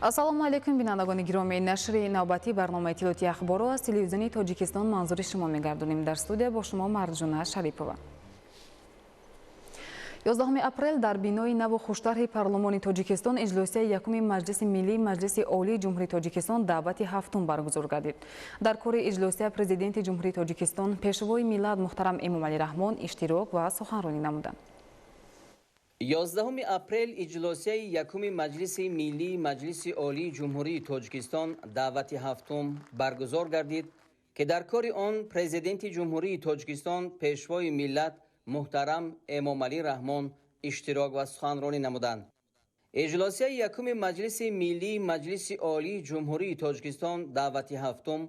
Ассалому алайкум, бинандагони гиромӣ. Нашри навбатии барномаи иттилоотии ахборро аз телевизиони Тоҷикистон манзури шумо мегардонем. Дар студия бо шумо Марҷуна Шарипова. 11 апрел дар бинои наву хуштарҳи парлумони Тоҷикистон иҷлосияи якуми Маҷлиси Миллии Маҷлиси Олии Ҷумҳурии Тоҷикистон даъвати ҳафтум баргузор гардид. Дар кори иҷлосия Президенти Ҷумҳурии Тоҷикистон, Пешвои миллат муҳтарам Эмомалӣ Раҳмон иштирок ва суханронӣ намуданд. 11 апрел иҷлосияи якуми Маҷлиси Миллии Маҷлиси Олии Ҷумҳурии Тоҷикистон даъвати ҳафтум баргузор гардид, ки дар кори он Президенти Ҷумҳурии Тоҷикистон, Пешвои миллат муҳтарам Эмомалӣ Раҳмон иштирок ва суханронӣ намуданд. Иҷлосияи якуми Маҷлиси Миллии Маҷлиси Олии Ҷумҳурии Тоҷикистон даъвати ҳафтум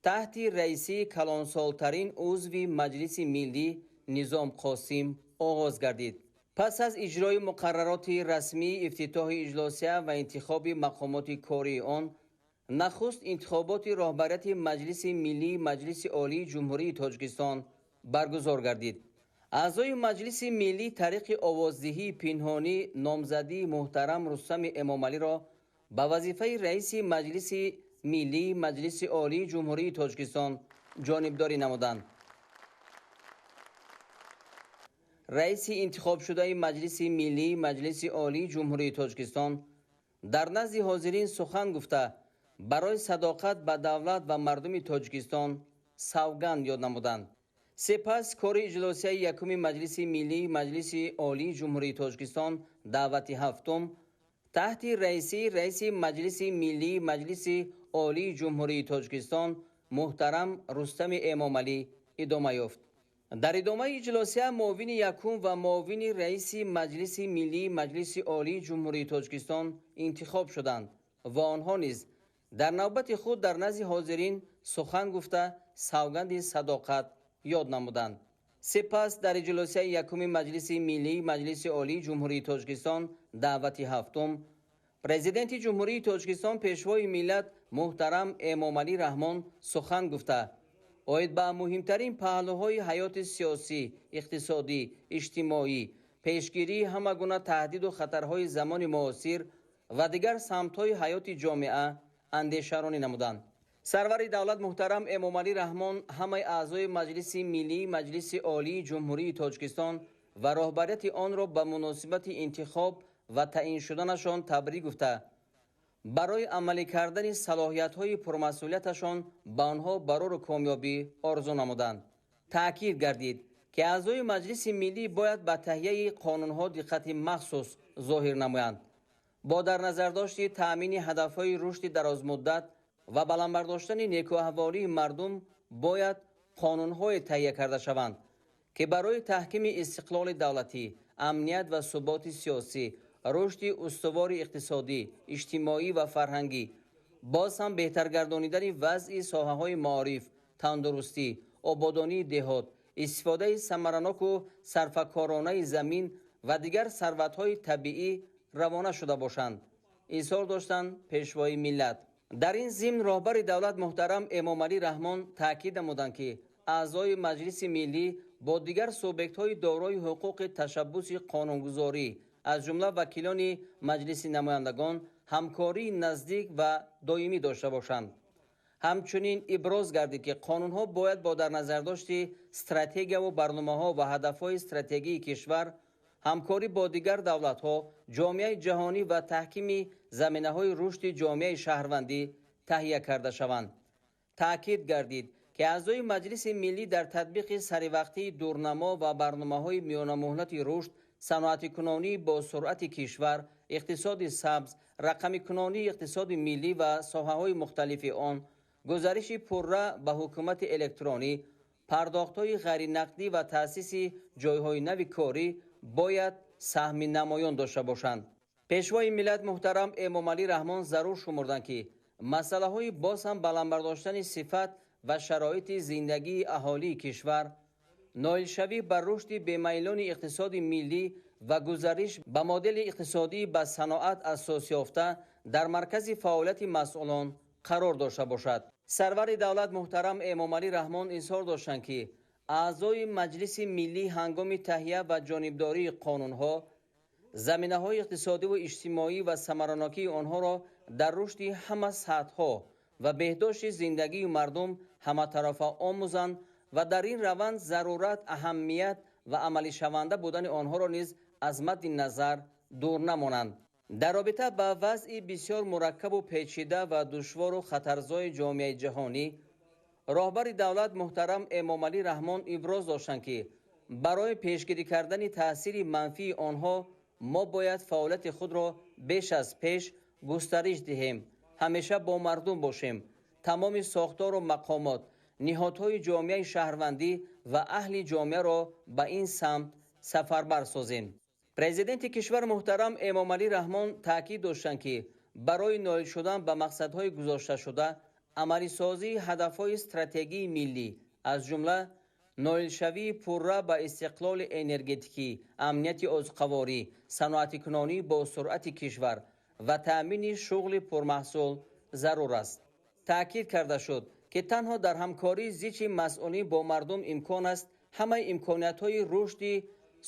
таҳти раисии калонсолтарин узви Маҷлиси Миллӣ Низом Қосим оғоз гардид. Пас аз иҷрои муқаррароти расмии ифтитоҳи иҷлосия ва интихоби мақомоти кории он, нахуст интихоботи роҳбарияти Маҷлиси Миллии Маҷлиси Олии Ҷумҳурии Тоҷикистон баргузор гардид. Аъзои Маҷлиси Миллӣ тариқи овоздиҳии пинҳонӣ номзадии муҳтарам Рустами Эмомалиро ба вазифаи раиси Маҷлиси Миллии Маҷлиси Олии Ҷумҳурии Тоҷикистон ҷонибдорӣ намуданд. Раиси интихобшудаи Маҷлиси Миллии Маҷлиси Олии Ҷумҳурии Тоҷикистон дар назди ҳозирин сухан гуфта, барои садоқат ба давлат ва мардуми Тоҷикистон савганд ёд намуданд. Сипас кори иҷлосияи якуми Маҷлиси Миллии Маҷлиси Олии Ҷумҳурии Тоҷикистон даъвати ҳафтум таҳти раисии раиси Маҷлиси Миллии Маҷлиси Олии Ҷумҳурии Тоҷикистон муҳтарам Рустами Эмомалӣ идома ёфт. Дар идомаи иҷлосия муовини якум ва муовини раиси Маҷлиси Миллии Маҷлиси Олии Ҷумҳурии Тоҷикистон интихоб шуданд ва онҳо низ дар навбати худ дар назди ҳозирин сухан гуфта, савганди садоқат ёд намуданд. Сипас дар иҷлосияи якуми Маҷлиси Миллии Маҷлиси Олии Ҷумҳурии Тоҷикистон даъвати ҳафтум Президенти Ҷумҳурии Тоҷикистон, Пешвои миллат муҳтарам Эмомалӣ Раҳмон сухан гуфта, оид ба муҳимтарин паҳлӯҳои ҳаёти сиёсӣ, иқтисодӣ, иҷтимоӣ, пешгирии ҳама гуна таҳдиду хатарҳои замони муосир ва дигар самтҳои ҳаёти ҷомеа андешаронӣ намуданд. Сарвари давлат муҳтарам Эмомалӣ Раҳмон ҳамаи аъзои Маҷлиси Миллии Маҷлиси Олии Ҷумҳурии Тоҷикистон ва роҳбарияти онро ба муносибати интихоб ва таъин шуданашон табрик гуфта, барои амалӣ кардани салоҳиятҳои пурмасъулияташон ба онҳо барору комёбӣ орзу намуданд. Таъкид гардид, ки аъзои Маҷлиси Миллӣ бояд ба таҳияи қонунҳо диққати махсус зоҳир намоянд. Бо дар назардошти таъмини ҳадафҳои рушди дарозмуддат ва баланд бардоштани некӯаҳволии мардум бояд қонунҳое таҳия карда шаванд, ки барои таҳкими истиқлоли давлатӣ, амният ва суботи сиёсӣ, рушди устувори иқтисодӣ, иҷтимоӣ ва фарҳангӣ, боз ҳам беҳтаргардонидани вазъи соҳаҳои маориф, тандурустӣ, ободонии деҳот, истифодаи самараноку сарфакоронаи замин ва дигар сарватҳои табиӣ равона шуда бошанд, изҳор доштанд Пешвои миллат. Дар ин зимн роҳбари давлат муҳтарам Эмомалӣ Раҳмон таъкид намуданд, ки аъзои Маҷлиси Миллӣ бо дигар субъектҳои дорои ҳуқуқи ташаббуси қонунгузорӣ, аз ҷумла вакилони Маҷлиси намояндагон, ҳамкории наздик ва доимӣ дошта бошанд. Ҳамчунин иброз гардид, ки қонунҳо бояд бо дар назардошти стратегияву барномаҳо ва ҳадафҳои стратегии кишвар, ҳамкорӣ бо дигар давлатҳо, ҷомеаи ҷаҳонӣ ва таҳкими заминаҳои рушди ҷомеаи шаҳрвандӣ таҳия карда шаванд. Таъкид гардид, ки аъзои Маҷлиси Миллӣ дар татбиқи саривақтии дурнамо ва барномаҳои миёнамуҳлати рушд, саноатикунонӣ бо суръати кишвар, иқтисоди сабз, рақамикунонии иқтисоди миллӣ ва соҳаҳои мухталифи он, гузариши пурра ба ҳукумати электронӣ, пардохтҳои ғайринақдӣ ва таъсиси ҷойҳои нави корӣ бояд саҳми намоён дошта бошанд. Пешвои миллат муҳтарам Эмомалӣ Раҳмон зарур шумурданд, ки масъалаҳои боз ҳам баланд бардоштани сифат ва шароити зиндагии аҳолии кишвар, ноилшавӣ ба рушди бемайлони иқтисоди миллӣ ва гузариш ба модели иқтисодӣ ба саноат асос ёфта дар маркази фаъолияти масъулон қарор дошта бошад. Сарвари давлат муҳтарам Эмомалӣ Раҳмон изҳор доштанд, ки аъзои Маҷлиси Миллӣ ҳангоми таҳия ва ҷонибдории қонунҳо заминаҳои иқтисодиву иҷтимоӣ ва самаранокии онҳоро Дар рушди ҳама сатҳҳо ва беҳдошти зиндагии мардум ҳаматарафа омӯзанд ва дар ин раванд зарурат, аҳамият ва амалишаванда будани онҳоро низ аз мадди назар дур намонанд. Дар робита ба вазъи бисёр мураккабу печида ва душвору хатарзои ҷомеаи ҷаҳонӣ, роҳбари давлат муҳтарам Эмомалӣ Раҳмон иброз доштанд, ки барои пешгирӣ кардани таъсири манфии онҳо мо бояд фаъолияти худро беш аз пеш густариш диҳем, ҳамеша бо мардум бошем, тамоми сохтору мақомот, ниҳодҳои ҷомеаи шаҳрвандӣ ва аҳли ҷомеаро ба ин самт сафарбар созем. Президенти кишвар муҳтарам Эмомалӣ Раҳмон таъкид доштанд, ки барои ноил шудан ба мақсадҳои гузошташуда, амалисозии ҳадафҳои стратегии миллӣ, аз ҷумла ноилшавии пурра ба истиқлоли энергетикӣ, амнияти озуқаворӣ, саноатикунонӣ бо суръати кишвар ва таъмини шуғли пурмаҳсул зарур аст. Таъкид карда шуд, ки танҳо дар ҳамкории зичи масъулин бо мардум имкон аст ҳамаи имкониятҳои рушди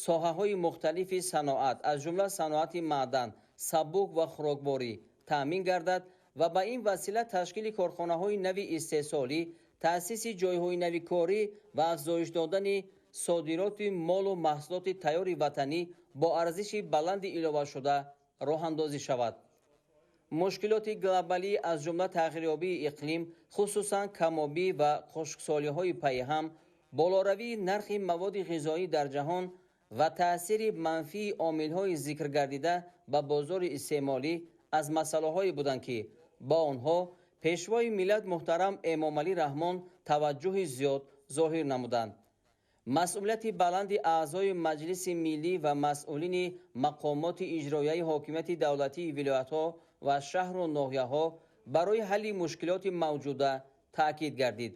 соҳаҳои мухталифи саноат, аз ҷумла саноати маъдан, сабук ва хӯрокворӣ таъмин гардад ва ба ин васила ташкили корхонаҳои нави истеҳсолӣ, таъсиси ҷойҳои нави корӣ ва афзоиш додани содироти молу маҳсулоти тайёри ватанӣ бо арзиши баланди иловашуда роҳандозӣ шавад. Мушкилоти глобалӣ, аз ҷумла тағйирёбии иқлим, хусусан камобӣ ва хушксолиҳои пайҳам, болоравии нархи маводи ғизоӣ дар ҷаҳон ва таъсири манфии омилҳои зикргардида ба бозори истеъмолӣ аз масъалаҳое буданд, ки ба онҳо Пешвои миллат муҳтарам Эмомалӣ Раҳмон таваҷҷӯҳи зиёд зоҳир намуданд. Масъулияти баланди аъзои Маҷлиси миллӣ ва масъулини мақомоти иҷроияи ҳокимияти давлатии вилоятҳо ва шаҳру ноҳияҳо барои ҳалли мушкилоти мавҷуда таъкид гардид.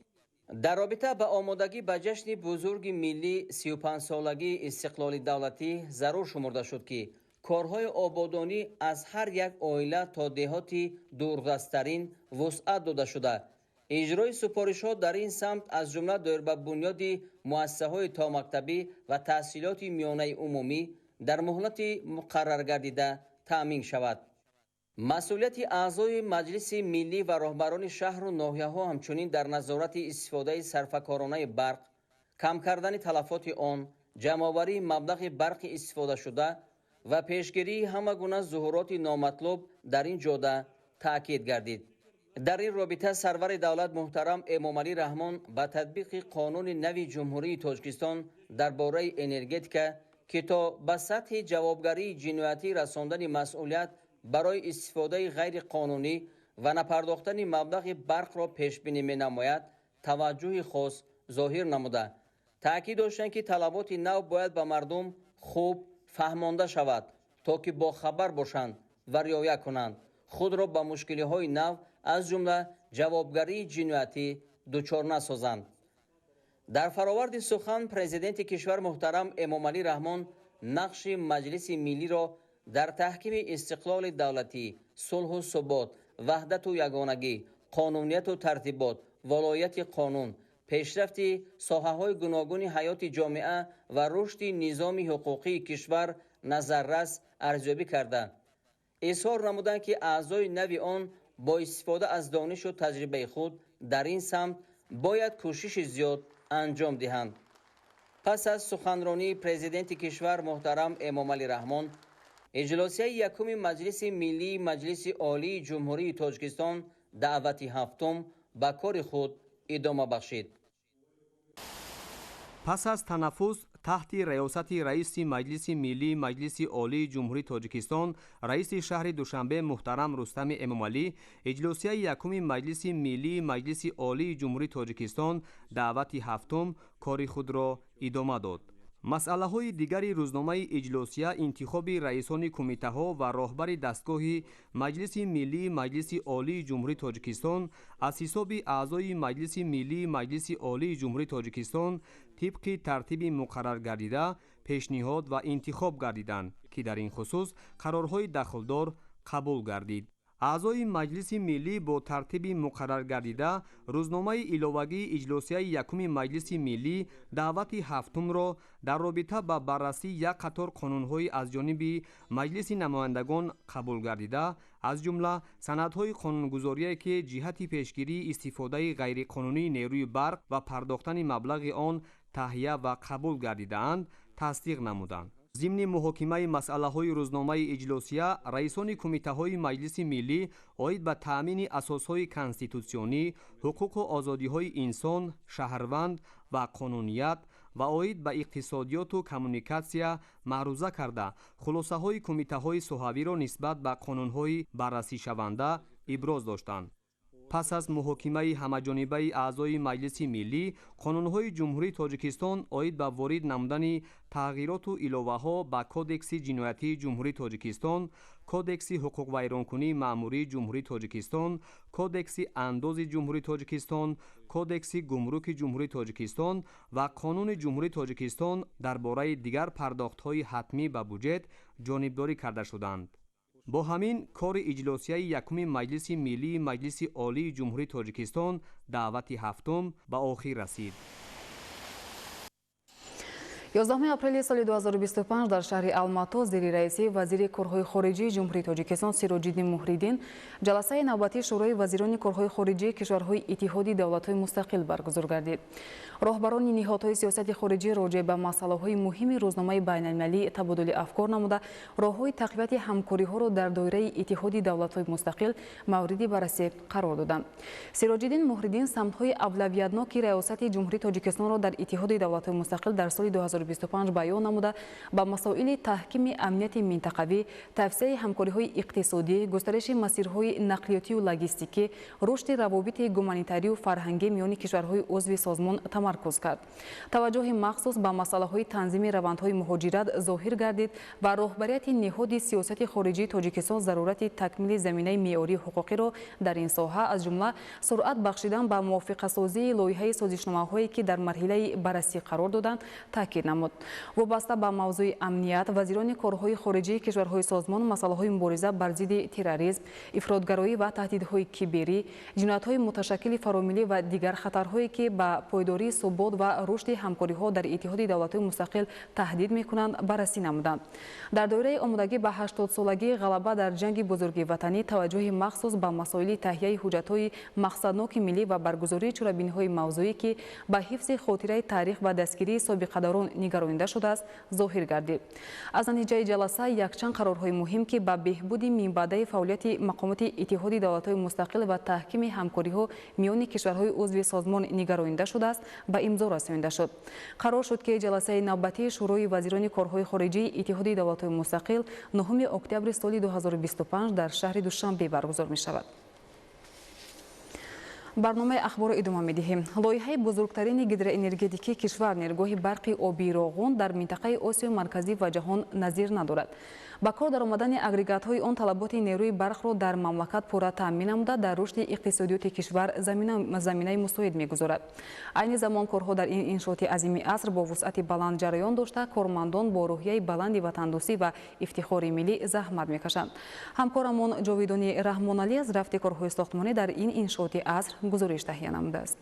Дар робита ба омодагӣ ба ҷашни бузурги миллӣ, 35-солагии истиқлоли давлатӣ, зарур шумурда шуд, ки корҳои ободонӣ аз ҳар як оила то деҳоти дурдасттарин вусъат дода шуда, иҷрои супоришҳо дар ин самт, аз ҷумла доир ба бунёди муассисаҳои томактабӣ ва таҳсилоти миёнаи умумӣ, дар муҳлати муқарраргардида таъмин шавад. Масъулияти аъзои Маҷлиси миллӣ ва роҳбарони шаҳру ноҳияҳо ҳамчунин дар назорати истифодаи сарфакоронаи барқ, кам кардани талафоти он, ҷамъоварии маблағи барқи истифодашуда ва пешгирии ҳама гуна зуҳуроти номатлуб дар ин ҷода таъкид гардид. Дар ин робита сарвари давлат муҳтарам Эмомалӣ Раҳмон ба татбиқи қонуни нави Ҷумҳурии Тоҷикистон дар бораи энергетика, ки то ба сатҳи ҷавобгарии ҷиноятӣ расондани масъулият барои истифодаи ғайриқонунӣ ва напардохтани маблағи барқро пешбинӣ менамояд, таваҷҷӯҳи хос зоҳир намуда, таъкид доштанд, ки талаботи нав бояд ба мардум хуб фаҳмонда шавад, то ки бохабар бошанд ва риоя кунанд, худро ба мушкилиҳои нав, аз ҷумла ҷавобгарии ҷиноятӣ дучор насозанд. Дар фароварди сухан президенти кишвар муҳтарам Эмомалӣ Раҳмон нақши Маҷлиси миллиро дар таҳкими истиқлоли давлатӣ, сулҳу субот, ваҳдату ягонагӣ, қонунияту тартибот, волояти қонун, пешрафти соҳаҳои гуногуни ҳаёти ҷомеа ва рушди низоми ҳуқуқии кишвар назаррас арзёбӣ карда, изҳор намуданд, ки аъзои нави он бо истифода аз донишу таҷрибаи худ дар ин самт бояд кӯшиши зиёд анҷом диҳанд. Пас аз суханронии президенти кишвар муҳтарам Эмомалӣ Раҳмон, иҷлосияи якуми Маҷлиси миллии Маҷлиси Олии Ҷумҳурии Тоҷикистон даъвати ҳафтум ба кори худ идома бахшид. Пас аз танаффус таҳти раёсати раиси Маҷлиси миллии Маҷлиси Олии Ҷумҳурии Тоҷикистон, раиси шаҳри Душанбе муҳтарам Рустами Эмомалӣ, иҷлосияи якуми Маҷлиси миллии Маҷлиси Олии Ҷумҳурии Тоҷикистон даъвати ҳафтум кори худро идома дод. Масъалаҳои дигари рӯзномаи иҷлосия интихоби раисони кумитаҳо ва роҳбари дастгоҳи Маҷлиси миллии Маҷлиси Олии Ҷумҳурии Тоҷикистон аз ҳисоби аъзои Маҷлиси миллии Маҷлиси Олии Ҷумҳурии Тоҷикистон тибқи тартиби муқарраргардида пешниҳод ва интихоб гардиданд, ки дар ин хусус қарорҳои дахлдор қабул гардид. Аъзои Маҷлиси Миллӣ бо тартиби муқарраргардида рӯзномаи иловагии иҷлосияи якуми Маҷлиси Миллӣ даъвати ҳафтумро дар робита ба баррасии як қатор қонунҳои аз ҷониби Маҷлиси намояндагон қабул гардида, аз ҷумла санадҳои қонунгузорие, ки ҷиҳати пешгирии истифодаи ғайриқонунии нерӯи барқ ва пардохтани маблағи он таҳия ва қабул гардидаанд, тасдиқ намуданд. Зимни муҳокимаи масъалаҳои рӯзномаи иҷлосия раисони кумитаҳои Маҷлиси Миллӣ оид ба таъмини асосҳои конститутсионӣ, ҳуқуқу озодиҳои инсон, шаҳрванд ва қонуният ва оид ба иқтисодиёту коммуникатсия маъруза карда, хулосаҳои кумитаҳои соҳавиро нисбат ба қонунҳои баррасишаванда иброз доштанд. Пас аз муҳокимаи ҳамаҷонибаи аъзои Маҷлиси Миллӣ, қонунҳои Ҷумҳурии Тоҷикистон оид ба ворид намудани тағйироту иловаҳо ба Кодекси ҷиноятии Ҷумҳурии Тоҷикистон, Кодекси ҳуқуқвайронкунии маъмурии Ҷумҳурии Тоҷикистон, Кодекси андози Ҷумҳурии Тоҷикистон, Кодекси гумруки Ҷумҳурии Тоҷикистон ва Қонуни Ҷумҳурии Тоҷикистон дар бораи дигар пардохтҳои ҳатмӣ ба буҷет ҷонибдорӣ карда шуданд. Бо ҳамин кори иҷлосияи якуми Маҷлиси Миллии Маҷлиси Олии Ҷумҳурии Тоҷикистон даъвати ҳафтум ба охир расид. 11 апрели соли 2025 дар шаҳри Алмато зери раисии вазири корҳои хориҷии Ҷумҳурии Тоҷикистон Сироҷиддин Муҳриддин ҷаласаи навбатии Шӯрои вазирони корҳои хориҷии кишварҳои Иттиҳоди давлатҳои мустақил баргузор гардид. Роҳбарони ниҳодҳои сиёсати хориҷӣ роҷеъ ба масъалаҳои муҳими рӯзномаи байналмилалӣ табодули афкор намуда, роҳҳои тақвияти ҳамкориҳоро дар доираи Иттиҳоди давлатҳои мустақил мавриди баррасӣ қарор доданд. Сироҷиддин Муҳриддин самтҳои авлавиятноки раёсати Ҷумҳурии Тоҷикистонро дар Иттиҳоди давлатҳои мустақил дар соли 2025 баён намуда, ба масоили таҳкими амнияти минтақавӣ, тавсияи ҳамкориҳои иқтисодӣ, густариши масирҳои нақлиётию логистикӣ, рушди равобити гуманитарию фарҳангӣ миёни кишварҳои узви созмон тамаркуз кард. Таваҷҷӯҳи махсус ба масъалаҳои танзими равандҳои муҳоҷират зоҳир гардид ва роҳбарияти ниҳоди сиёсати хориҷии Тоҷикистон зарурати такмили заминаи меъёрии ҳуқуқиро дар ин соҳа, аз ҷумла суръат бахшидан ба мувофиқасозии лоиҳаи созишномаҳое, ки дар марҳилаи баррасӣ қарор доданд, таъкид намуд. Вобаста ба мавзӯи амният, вазирони корҳои хориҷии кишварҳои созмон масъалаҳои мубориза бар зидди терроризм, ифротгароӣ ва таҳдидҳои киберӣ, ҷиноятҳои муташаккили фаромиллӣ ва дигар хатарҳое, ки ба пойдории субот ва рушди ҳамкориҳо дар Иттиҳоди давлатҳои мустақил таҳдид мекунанд, баррасӣ намуданд. Дар доираи омодагӣ ба 80-солагии ғалаба дар ҷанги бузурги ватанӣ таваҷҷӯҳи махсус ба масоили таҳияи ҳуҷҷатҳои мақсадноки миллӣ ва баргузории чорабиниҳои мавзӯӣ, ки ба ҳифзи хотираи таърих ва дастгирии собиқадарон нигаронида шудааст, зоҳир гардид. Аз натиҷаи ҷаласа якчанд қарорҳои муҳим, ки ба беҳбуди минбаъдаи фаъолияти мақомоти Иттиҳоди давлатҳои мустақил ва таҳкими ҳамкориҳо миёни кишварҳои узви созмон нигаронида шудааст, ба имзо расонида шуд. Қарор шуд, ки ҷаласаи навбатии Шӯрои вазирони корҳои хориҷии Иттиҳоди давлатҳои мустақил 9 октябри соли 2025 дар шаҳри Душанбе баргузор мешавад. Барномаи ахборро идома медиҳем. Лоиҳаи бузургтарини гидроэнергетикии кишвар, нерӯгоҳи барқи обии Роғун, дар минтақаи Осиёи Марказӣ ва ҷаҳон назир надорад. Ба кор даромадани агрегатҳои он талаботи нерӯи барқро дар мамлакат пурра таъмин намуда, дар рушди иқтисодиёти кишвар заминаи мусоид мегузорад. Айни замон корҳо дар ин иншооти азими аср бо вусъати баланд ҷараён дошта, кормандон бо рӯҳияи баланди ватандӯстӣ ва ифтихори миллӣ заҳмат мекашанд. Ҳамкорамон Ҷовидони Раҳмоналӣ аз рафти корҳои сохтмонӣ дар ин иншооти аср гузориш таҳия намудааст.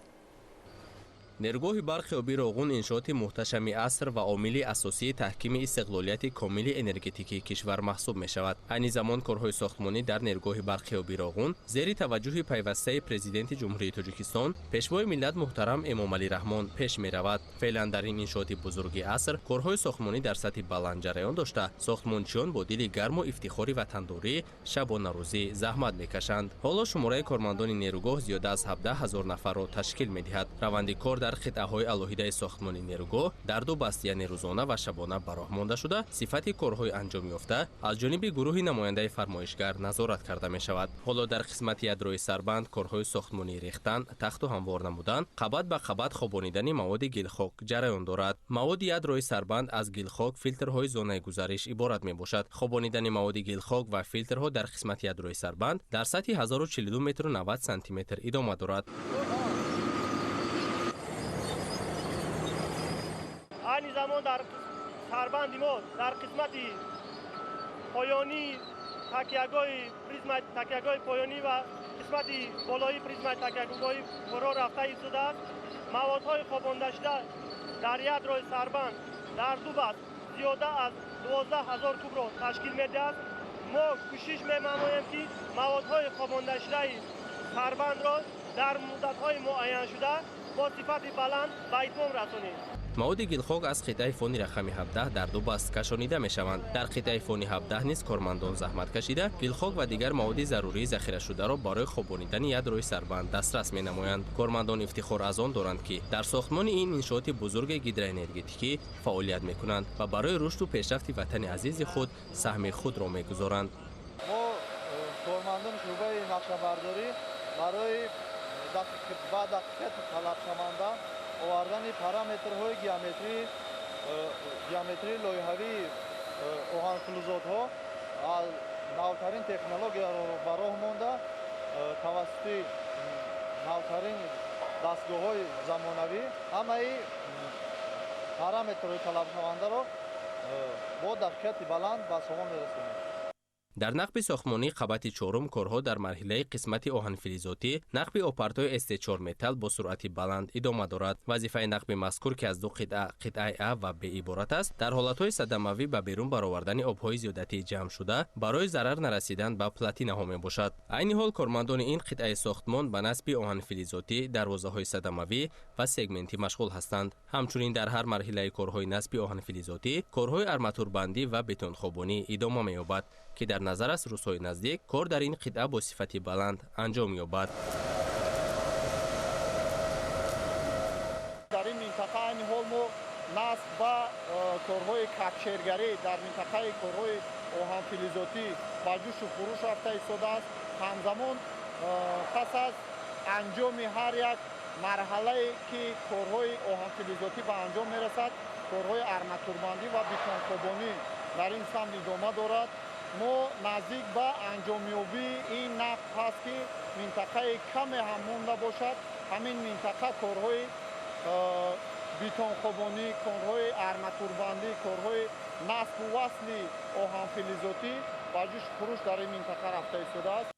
Нерӯгоҳи барқи обии Роғун иншооти муҳташами аср ва омили асосии таҳкими истиқлолияти комили энергетикии кишвар маҳсуб мешавад. Айни замон корҳои сохтмонӣ дар нерӯгоҳи барқи обии Роғун зери таваҷҷӯҳи пайвастаи Президенти Ҷумҳурии Тоҷикистон, Пешвои миллат муҳтарам Эмомалӣ Раҳмон пеш меравад. Феълан дар ин иншооти бузурги аср корҳои сохтмонӣ дар сатҳи баланд ҷараён дошта, сохтмончиён бо дили гарму ифтихори ватандорӣ шабонарӯзӣ заҳмат мекашанд. Ҳоло шумораи кормандони нерӯгоҳ зиёда аз 17 ҳазор нафарро ташкил медиҳад. Раванди кор дар қитъаҳои алоҳидаи сохтмони нерӯгоҳ дар ду баст, яъне рӯзона ва шабона, ба роҳ монда шуда, сифати корҳои анҷомёфта аз ҷониби гурӯҳи намояндаи фармоишгар назорат карда мешавад. Ҳоло дар қисмати ядрои сарбанд корҳои сохтмонии рехтан, тахту ҳамвор намудан, қабат ба қабат хобонидани маводи гилхок ҷараён дорад. Маводи ядрои сарбанд аз гилхок, филтрҳои зонаи гузариш иборат мебошад. Хобонидани маводи гилхок ва филтрҳо дар қисмати ядрои сарбанд дар сатҳи 1042 метру 90 сантиметр идома дорад. Айни замон дар сарбанди мо дар қисмати поёнии Такягоҳи призмаи такягоҳи поёнӣ ва қисмати болоии призмаи такягоҳи фуро рафта истодааст. Маводҳои хобондашуда дар ядрои сарбанд дар ду баст зиёда аз 12 000 кубро ташкил медиҳад. Мо кӯшиш менамоем, ки маводҳои хобондашудаи сарбандро дар муддатҳои муайяншуда бо сифати баланд ба итмом расонем. Маводи гилхок аз қитъаи фони рақами 17 дар ду баст кашонида мешаванд. Дар қитъаи фони 17 низ кормандон заҳмат кашида, гилхок ва дигар маводи зарурии захирашударо барои хобонидани ядрои сарбанд дастрас менамоянд. Кормандон ифтихор аз он доранд, ки дар сохтмони ин иншооти бузурги гидроэнергетикӣ фаъолият мекунанд ва барои рушду пешрафти ватани азизи худ саҳми худро мегузоранд. Мо, кормандони шӯъбаи нақшабардорӣ, барои ба дақиқати талабшаванда овардани параметрҳои геометрии лоиҳавии оҳанфилизотҳо аз навтарин технологияро ба роҳ монда, тавассути навтарин дастгоҳҳои замонавӣ ҳамаи параметрҳои талабшавандаро бо дақиқати баланд ба сомон мерасонем. Дар нақби сохтмонии қабати чорум корҳо дар марҳилаи қисмати оҳанфилизотӣ, нақби опартои СТ4 металл бо суръати баланд идома дорад. Вазифаи нақби мазкур, ки аз ду қитъа, қитъаи А ва Б иборат аст, дар ҳолатҳои садамавӣ ба берун баровардани обҳои зиёдатии ҷамъшуда барои зарар нарасидан ба платинаҳо мебошад. Айни ҳол кормандони ин қитъаи сохтмон ба насби оҳанфилизотӣ, дарвозаҳои садамавӣ ва сегментӣ машғул ҳастанд. Ҳамчунин дар ҳар марҳилаи корҳои насби оҳанфилизотӣ корҳои арматурбандӣ ва бетонхобонӣ идома меёбад, ки дар назар аст, рӯзҳои наздик кор дар ин қитъа бо сифати баланд анҷом ёбад. Дар ин минтақа айни ҳол мо насб ба корҳои капшергарӣ дар минтақаи корҳои оҳанфилизотӣ ба ҷӯшу хуруш рафта истодааст. Ҳамзамон пас аз анҷоми ҳар як марҳалае, ки корҳои оҳанфилизотӣ ба анҷом мерасад, корҳои арматурбандӣ ва бетонхобонӣ дар ин самт идома дорад. Мо наздик ба анҷомёбии ин нақб ҳаст, ки минтақаи каме ҳам монда бошад. Ҳамин минтақа корҳои бетонхобонӣ, корҳои арматурбандӣ, корҳои насбу васли оҳанфилизотӣ ба ҷӯшу хуруш дар ин минтақа рафта истодааст.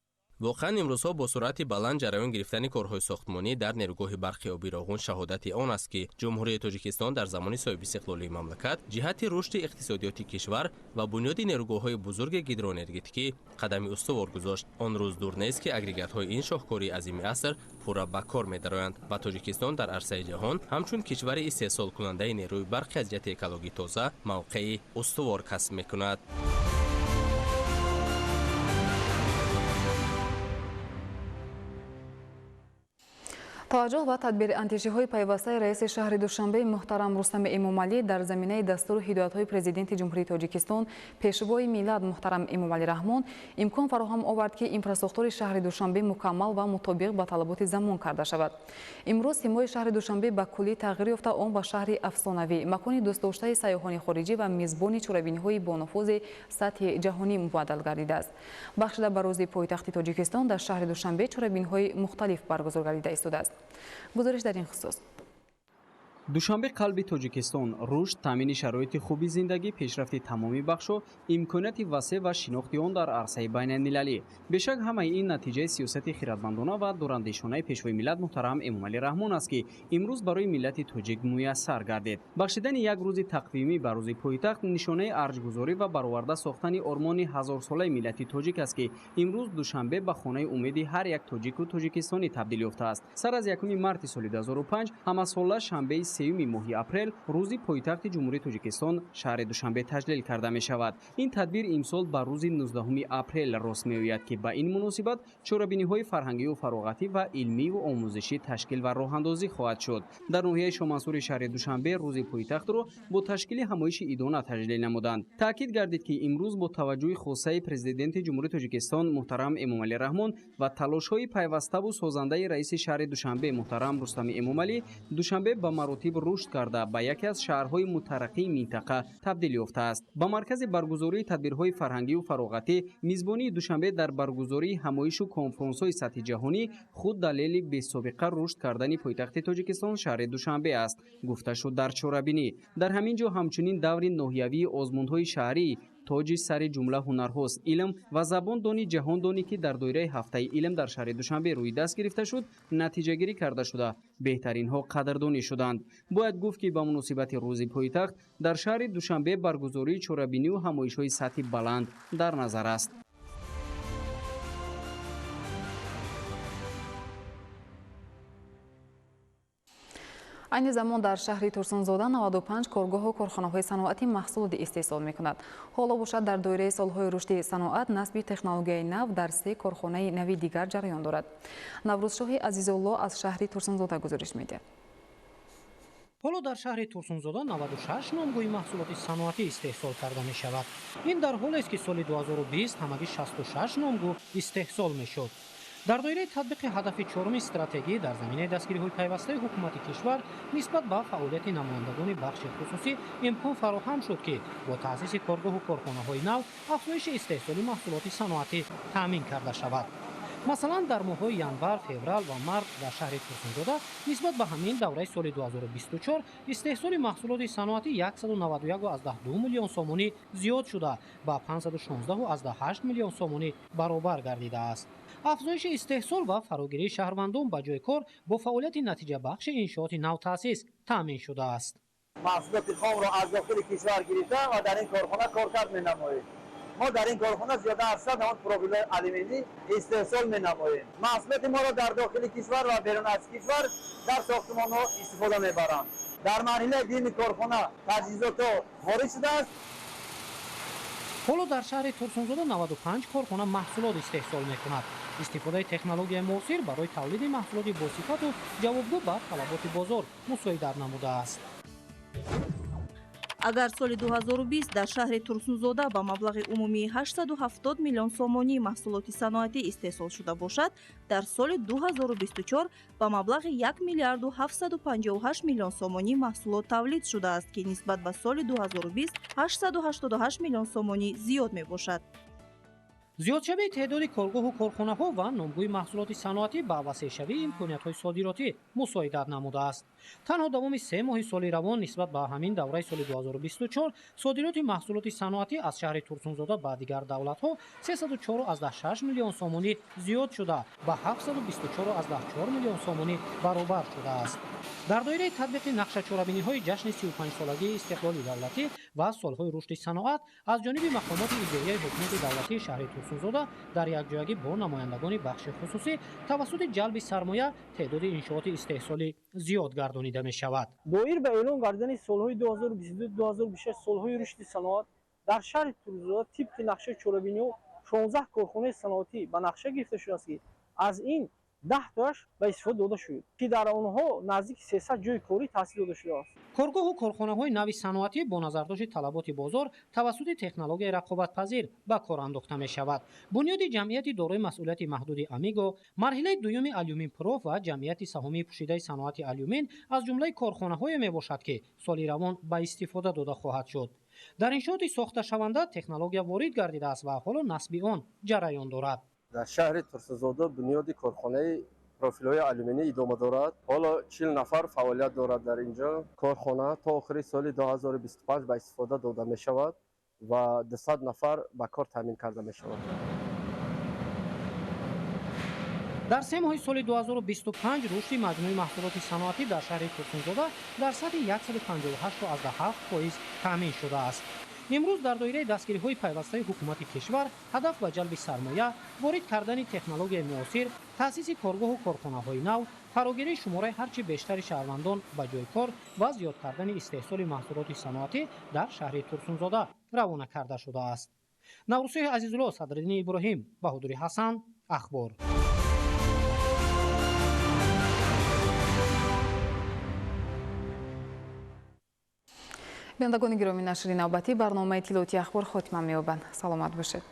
Воқеан, имрӯзҳо бо суръати баланд ҷараён гирифтани корҳои сохтмонӣ дар нерӯгоҳи барқи оби Роғун шаҳодати он аст, ки Ҷумҳурии Тоҷикистон дар замони соҳибистиқлолии мамлакат ҷиҳати рушди иқтисодиёти кишвар ва бунёди нерӯгоҳҳои бузурги гидроэнергетикӣ қадами устувор гузошт. Он рӯз дур нест, ки агрегатҳои ин шоҳкории азими аср пурра ба кор медароянд ва Тоҷикистон дар арсаи ҷаҳон ҳамчун кишвари истеҳсолкунандаи нерӯи барқи аз ҷиҳати экологӣ тоза мавқеи устувор касб мекунад. Таваҷҷӯҳ ба тадбирандешиҳои пайвастаи раиси шаҳри Душанбе муҳтарам Рустами Эмомалӣ дар заминаи дастуру ҳидоятҳои Президенти Ҷумҳурии Тоҷикистон, Пешвои миллат муҳтарам Эмомалӣ Раҳмон имкон фароҳам овард, ки инфрасохтори шаҳри Душанбе мукаммал ва мутобиқ ба талаботи замон карда шавад. Имрӯз симои шаҳри Душанбе ба куллӣ тағйир ёфта, он ба шаҳри афсонавӣ, макони дӯстдоштаи сайёҳони хориҷӣ ва мизбони чорабиниҳои бонуфузи сатҳи ҷаҳонӣ мубаддал гардидааст. Бахшида ба рӯзи пойтахти Тоҷикистон дар шаҳри Душанбе чорабиниҳои мухталиф баргузор гардида истодааст. Гузориш дар ин хусус. Душанбе — қалби Тоҷикистон. Рушд, таъмини шароити хуби зиндагӣ, пешрафти тамоми бахшҳо, имконияти васеъ ва шинохти он дар арсаи байналмилалӣ. Бешак, ҳамаи ин натиҷаи сиёсати хиратмандона ва дурандешонаи Пешвои миллат муҳтарам Эмомалӣ Раҳмон аст, ки имрӯз барои миллати тоҷик муяссар гардид. Бахшидани як рӯзи тақвимӣ ба рӯзи пойтахт нишонаи арҷгузорӣ ва бароварда сохтани ормони ҳазорсолаи миллати тоҷик аст, ки имрӯз Душанбе ба хонаи умеди ҳар як тоҷику тоҷикистонӣ табдил ёфтааст. Сар аз 1 марти соли 2005 ҳамасола шанбеи 3-юми моҳи апрел рӯзи пойтахти Ҷумҳурии Тоҷикистон, шаҳри Душанбе, таҷлил карда мешавад. Ин тадбир имсол ба рӯзи 19 апрел рост меояд, ки ба ин муносибат чорабиниҳои фарҳангию фароғатӣ ва илмиву омӯзишӣ ташкил ва роҳандозӣ хоҳад шуд. Дар ноҳияи Шомансури шаҳри Душанбе рӯзи пойтахтро бо ташкили ҳамоиши идона таҷлил намуданд. Таъкид гардид, ки имрӯз бо таваҷҷӯҳи хосаи Президенти Ҷумҳурии Тоҷикистон муҳтарам Эмомалӣ Раҳмон ва талошҳои пайваставу созандаи раиси шаҳри Душанбе муҳтарам Рустами Эмомалӣ Душанбе ба маротиб рушд карда, ба яке аз шаҳрҳои мутараққии минтақа табдил ёфтааст. Ба маркази баргузории тадбирҳои фарҳангию фароғатӣ, мизбонии Душанбе дар баргузории ҳамоишу конфронсҳои сатҳи ҷаҳонӣ худ далели бесобиқа рушд кардани пойтахти Тоҷикистон, шаҳри Душанбе аст, гуфта шуд дар чорабинӣ. Дар ҳамин ҷо ҳамчунин даври ноҳиявии озмунҳои шаҳрии тоҷи сари ҷумла ҳунарҳост. Илм ва забондонӣ ҷаҳондонӣ, ки дар доираи ҳафтаи илм дар шаҳри Душанбе рӯи даст гирифта шуд, натиҷагирӣ карда шуда, беҳтаринҳо қадрдонӣ шуданд. Бояд гуфт, ки ба муносибати рӯзи пойтахт дар шаҳри Душанбе баргузории чорабинию ҳамоишҳои сатҳи баланд дар назар аст. Айни замон дар шаҳри Турсунзода 95 коргоҳу корхонаҳои саноатӣ маҳсулоти истеҳсол мекунад. Ҳоло бошад, дар доираи солҳои рушди саноат насби технологияи нав дар 3 корхонаи нави дигар ҷараён дорад. Наврӯзшоҳи Азизулло аз шаҳри Турсунзода гузориш медиҳад. Ҳоло дар шаҳри Турсунзода 96 номгӯи маҳсулоти саноатӣ истеҳсол карда мешавад. Ин дар ҳолест, ки соли 2020 ҳамагӣ 66 номгӯ истеҳсол мешуд. Дар доираи татбиқи ҳадафи чоруми стратегӣ дар заминаи дастгириҳои пайвастаи ҳукумати кишвар нисбат ба фаъолияти намояндагони бахши хусусӣ имкон фароҳам шуд, ки бо таъсиси коргоҳу корхонаҳои нав афзоиши истеҳсоли маҳсулоти саноатӣ таъмин карда шавад. Масалан, дар моҳҳои январ, феврал ва март дар шаҳри Турсунзода нисбат ба ҳамин давраи соли 2024 истеҳсоли маҳсулоти саноатӣ 191,2 миллион сомонӣ зиёд шуда, ба 516,8 миллион сомонӣ баробар гардидааст. Афзоиши истеҳсол ва фарогирии шаҳрвандон ба ҷои кор бо фаъолияти натиҷабахши иншооти навтаъсис таъмин шудааст. Маҳсулоти хомро аз дохили кишвар гирифта ва дар ин корхона коркард менамоем. Мо дар ин корхона зиёда аз 100 намуд профилҳои алюминӣ истеҳсол менамоем. Маҳсулоти моро дар дохили кишвар ва берун аз кишвар дар сохтмонҳо истифода мебаранд. Дар марҳилаи дуюми корхона таҷҳизотҳо ворид шудааст. Ҳоло дар шаҳри Турсунзода 95 корхона маҳсулот истеҳсол мекунад. Истифодаи технологияи муосир барои тавлиди маҳсулоти босифату ҷавобгӯ ба талаботи бозор мусоидат намудааст. Агар соли 2020 дар шаҳри Турсунзода ба маблағи умумии 870 миллион сомонӣ маҳсулоти саноатӣ истеҳсол шуда бошад, дар соли 2024 ба маблағи 1 миллиарду 758 миллион сомонӣ маҳсулот тавлид шудааст, ки нисбат ба соли 2020 888 миллион сомонӣ зиёд мебошад. Зиёдшавии теъдоди коргоҳу корхонаҳо ва номгӯи маҳсулоти саноатӣ ба васеъшавии имкониятҳои содиротӣ мусоидат намудааст. Танҳо давоми 3 моҳи соли равон нисбат ба ҳамин давраи соли 2024 содироти маҳсулоти саноатӣ аз шаҳри Турсунзода ба дигар давлатҳо 304,6 миллион сомонӣ зиёд шуда, ба 724,4 миллион сомонӣ баробар шудааст. Дар доираи татбиқи нақшачорабиниҳои ҷашни 35-солагии истиқлоли давлатӣ ва солҳои рушди саноат аз ҷониби мақомоти иҷроияи ҳукумати давлатии шаҳри Турсунзода дар якҷоягӣ бо намояндагони бахши хусусӣ тавассути ҷалби сармоя теъдоди иншооти истеҳсолӣ зиёд гардонида мешавад. Доир ба эълон гардидани солҳои 2022-2026 солҳои рушди саноат дар шаҳри Турсунзода тибқи нақшаи чорабиниҳо 16 корхонаи саноатӣ ба нақша гирифта шудааст, ки аз ин 10 тояш ба истифода дода шуд, ки дар онҳо наздики 300 ҷойи корӣ таъсис дода шудааст. Коргоҳу корхонаҳои нави саноатӣ бо назардошти талаботи бозор тавассути технологияи рақобатпазир ба кор андохта мешавад. Бунёди ҷамъияти дорои масъулияти маҳдуди Амиго, марҳилаи дуюми алюмин проф ва ҷамъияти саҳомии пӯшидаи саноати алюмин аз ҷумлаи корхонаҳое мебошад, ки соли равон ба истифода дода хоҳад шуд. Дар иншооти сохташаванда технология ворид гардидааст ва ҳоло насби он ҷараён дорад. Дар шаҳри Турсунзода бунёди корхонаи профилҳои алюминӣ идома дорад. Ҳоло 40 нафар фаъолият дорад дар инҷо. Корхона то охири соли 2025 ба истифода дода мешавад ва 200 нафар ба кор таъмин карда мешавад. Дар 3 моҳи соли 2025 рушди маҷмӯи маҳсулоти саноатӣ дар шаҳри Турсунзода дар сатҳи 158,7% таъмин шудааст. Имрӯз дар доираи дастгириҳои пайвастаи ҳукумати кишвар ҳадаф ба ҷалби сармоя, ворид кардани технологияи муосир, таъсиси коргоҳу корхонаҳои нав, фарогирии шумораи ҳарчи бештари шаҳрвандон ба ҷои кор ва зиёд кардани истеҳсоли маҳсулоти саноатӣ дар шаҳри Турсунзода равона карда шудааст. Наврӯзшоҳи Азизулло, Садриддини Иброҳим, Баҳодури Ҳасан, Ахбор. Бинандагони гиромӣ, нашри навбатӣ барномаи иттилоотии Ахбор хотима меёбанд. Саломат бошед.